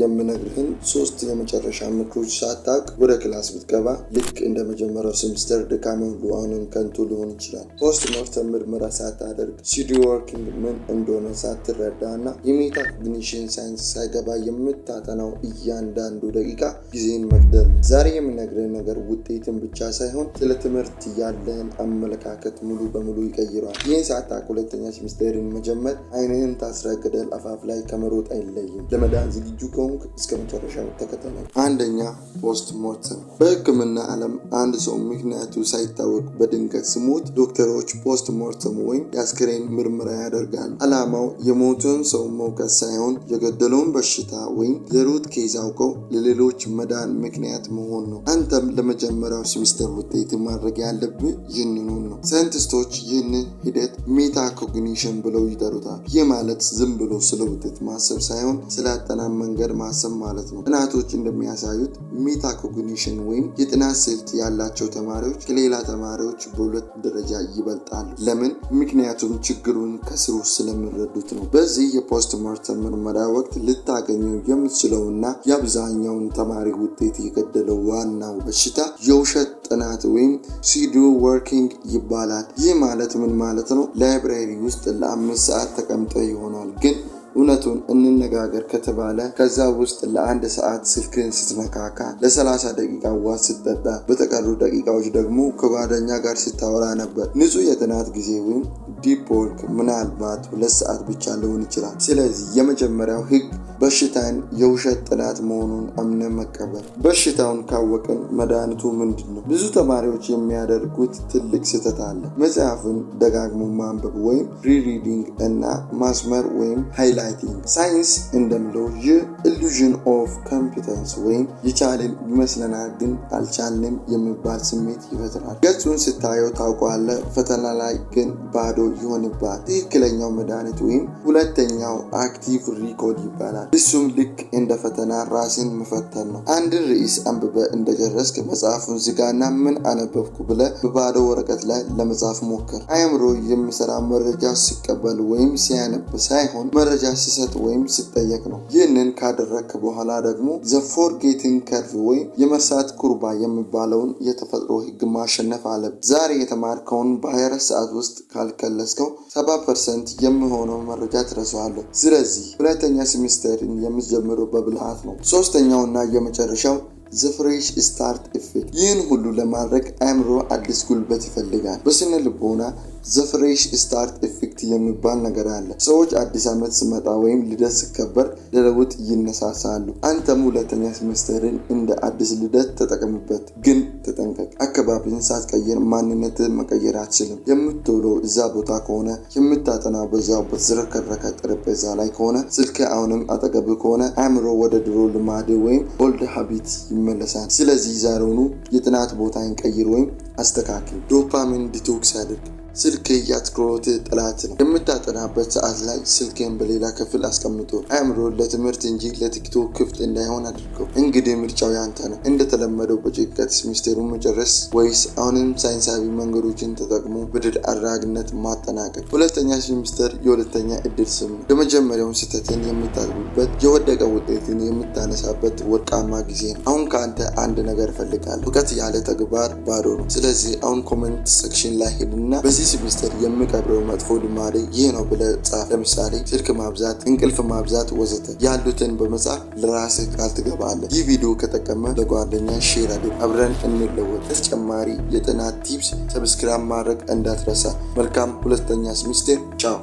የምነግርህን ሶስት የመጨረሻ ምክሮች ሳታውቅ ወደ class ብትገባ ልክ እንደ መጀመሪያው ሴሚስተር ድካም ሁሉ አሁንም ከንቱ ሊሆን ይችላል። Post mortem ምርመራ ሳታደርግ፣ pseudo working ምን እንደሆነ ሳትረዳ እና የ metacognition ሳይንስ ሳይገባህ የምታጠናው እያንዳንዱ ደቂቃ ጊዜን መግደል ነው። ዛሬ የምነግርህ ነገር ውጤትን ብቻ ሳይሆን ስለ ትምህርት ያለህን አመለካከት ሙሉ በሙሉ ይቀይረዋል። ይህን ሳታውቅ ሁለተኛ ሴሚስተርን መጀመር አይንህን ታስረህ ገደል አፋፍ ላይ ከመሮጥ አይለይም። ለመዳን ዝግጁ ከሆንክ እስከ መጨረሻው ተከተለኝ። አንደኛ፣ post mortem። በሕክምና ዓለም አንድ ሰው ምክንያቱ ሳይታወቅ በድንገት ሲሞት ዶክተሮች post mortem ወይም የአስክሬን ምርመራ ያደርጋሉ። ዓላማው የሞተውን ሰው መውቀስ ሳይሆን የገደለውን በሽታ ወይም የ root cause አውቀው ለሌሎች መዳን ምክንያት መሆን ነው። አንተም ለመጀመሪያው ሴሚስተር ውጤት ማድረግ ያለብህ ይህንኑ ነው። ሳይንቲስቶች ይህንን ሂደት metacognition ብለው ይጠሩታል። ይህ ማለት ዝም ብሎ ስለ ውጤት ማሰብ ሳይሆን ስለ አጠናን መንገድ ማሰብ ማለት ነው። ጥናቶች እንደሚያሳዩት metacognition ወይም የጥናት ስልት ያላቸው ተማሪዎች ከሌላ ተማሪዎች በ2 ደረጃ ይበልጣሉ። ለምን? ምክንያቱም ችግሩን ከስሩ ስለሚረዱት ነው። በዚህ የ post mortem ምርመራ ወቅት ልታገኘው የምትችለውና የአብዛኛውን ተማሪ ውጤት የገደለው ዋናው በሽታ የውሸት ጥናት ወይም pseudo working ይባላል። ይህ ማለት ምን ማለት ነው? Library ውስጥ ለ5 ሰዓት ተቀምጠህ ይሆናል፣ ግን እውነቱን እንነጋገር ከተባለ ከዛ ውስጥ ለአንድ ሰዓት ስልክህን ስትነካካ፣ ለ30 ደቂቃ ውሃ ስትጠጣ፣ በተቀሩ ደቂቃዎች ደግሞ ከጓደኛ ጋር ስታወራ ነበር። ንጹህ የጥናት ጊዜ ወይም deep work ምናልባት 2 ሰዓት ብቻ ሊሆን ይችላል። ስለዚህ የመጀመሪያው ህግ በሽታን የውሸት ጥናት መሆኑን አምነን መቀበል። በሽታውን ካወቅን መድኃኒቱ ምንድን ነው? ብዙ ተማሪዎች የሚያደርጉት ትልቅ ስህተት አለ። መጽሐፍን ደጋግሞ ማንበብ ወይም rereading እና ማስመር ወይም highlighting። ሳይንስ እንደሚለው ይህ illusion of competence ወይም የቻልን ይመስለናል ግን አልቻልንም የሚባል ስሜት ይፈጥራል። ገጹን ስታየው ታውቀዋለህ፣ ፈተና ላይ ግን ባዶ ይሆንብሃል። ትክክለኛው መድኃኒት ወይም ሁለተኛው active recall ይባላል። እሱም ልክ እንደ ፈተና ራስን መፈተን ነው። አንድን ርዕስ አንብበህ እንደጨረስክ መጽሐፉን ዝጋና ምን አነበብኩ ብለህ በባዶ ወረቀት ላይ ለመጻፍ ሞክር። አእምሮ የሚሰራ መረጃ ሲቀበል ወይም ሲያነብ ሳይሆን መረጃ ሲሰጥ ወይም ሲጠየቅ ነው። ይህንን ካደረግክ በኋላ ደግሞ the forgetting curve ወይም የመርሳት ኩርባ የሚባለውን የተፈጥሮ ህግ ማሸነፍ አለብህ። ዛሬ የተማርከውን በ24 ሰዓት ውስጥ ካልከለስከው 70% የሚሆነው መረጃ ትረሳዋለህ። ስለዚህ ሁለተኛ ሴሚስተርን የምትጀምረው በብልሃት ነው። ሶስተኛውና የመጨረሻው the fresh start effect። ይህን ሁሉ ለማድረግ አእምሮ አዲስ ጉልበት ይፈልጋል። በስነ ልቦና the fresh start effect የሚባል ነገር አለ። ሰዎች አዲስ ዓመት ሲመጣ ወይም ልደት ሲከበር ለለውጥ ይነሳሳሉ። አንተም ሁለተኛ ሴሚስተርን እንደ አዲስ ልደት ተጠቀምበት። ግን ተጠንቀቅ። አካባቢን ሳትቀይር ማንነትህን መቀየር አትችልም። የምትውለው እዛ ቦታ ከሆነ፣ የምታጠናው በዛው በተዝረከረከ ጠረጴዛ ላይ ከሆነ፣ ስልክ አሁንም አጠገብህ ከሆነ አእምሮ ወደ ድሮ ልማድ ወይም old habit ይመለሳል። ስለዚህ ዛሬውኑ የጥናት ቦታህን ቀይር ወይም አስተካክል። Dopamine detox አድርግ። ስልክ የአትኩሮት ጠላት ነው። የምታጠናበት ሰዓት ላይ ስልክህን በሌላ ክፍል አስቀምጠው። አእምሮ ለትምህርት እንጂ ለቲክቶክ ክፍት እንዳይሆን አድርገው። እንግዲህ ምርጫው ያንተ ነው። እንደተለመደው በጭንቀት ሴሚስተሩን መጨረስ ወይስ አሁንም ሳይንሳዊ መንገዶችን ተጠቅሞ በድል አድራጊነት ማጠናቀቅ? ሁለተኛ ሴሚስተር የሁለተኛ እድል ስም ነው። የመጀመሪያውን ስህተትን የምታጥብበት፣ የወደቀ ውጤትን የምታነሳበት ወርቃማ ጊዜ ነው። አሁን ከአንተ አንድ ነገር እፈልጋለሁ። እውቀት ያለ ተግባር ባዶ ነው። ስለዚህ አሁን comment section ላይ ሂድና በዚህ ሴሚስተር የምቀብረው መጥፎ ልማዴ ይህ ነው ብለህ ጻፍ። ለምሳሌ ስልክ ማብዛት፣ እንቅልፍ ማብዛት ወዘተ ያሉትን በመጻፍ ለራስህ ቃል ትገባለህ። ይህ ቪዲዮ ከጠቀመህ ለጓደኛ share አድርግ። አብረን እንለወጥ። ተጨማሪ የጥናት tips subscribe ማድረግ እንዳትረሳ። መልካም ሁለተኛ ሴሚስተር። ቻው።